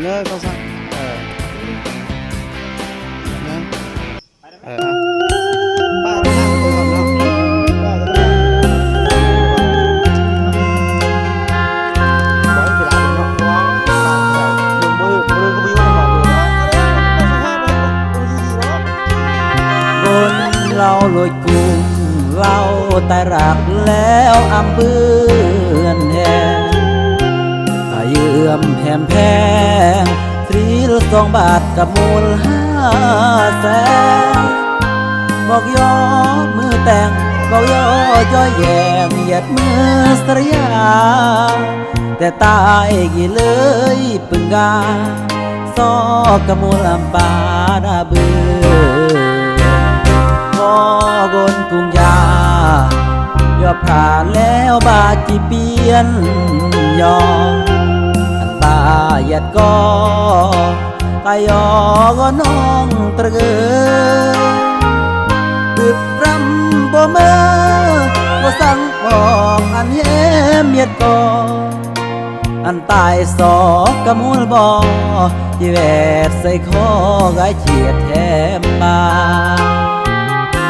ເອີ ຕ້ອງສັ່ງ ເອີ ແມ່ນ ເອີ ຄົນລາວໂລດກຸງ ລາວຕາຍຮັກແລ້ວອຳເບືອນແຮງ ພາເຢືອມແຮມແພງ ທຣິລສອງບາດກັບມູນຫ້າແສນ ບອກຍໍມືແຕ່ງ ບອກຍໍຢໍ້ແຢງ ຢຽດມືສະລະຍາ ແຕ່ຕາຍກີເລີຍປຶງກາ ຊອກກະມູນລຳປາດາບື ພໍກົນກຸງຢາ ຢອບພາແລ້ວບາດຈີປ່ຽນ ຢໍ້ອັນປາຢຽດກໍ ຕາຍຢໍ້ກໍນ້ອງຕະເກີ ບຶດຣຳບໍ່ເມີ ບໍ່ສັ່ງອອກອັນແຮມຢຽດກໍ ອັນຕາຍຊອກກະມູນບໍ່ ທີ່ແວດໃສ່ຄໍກາຍຈຽດແຖມມາ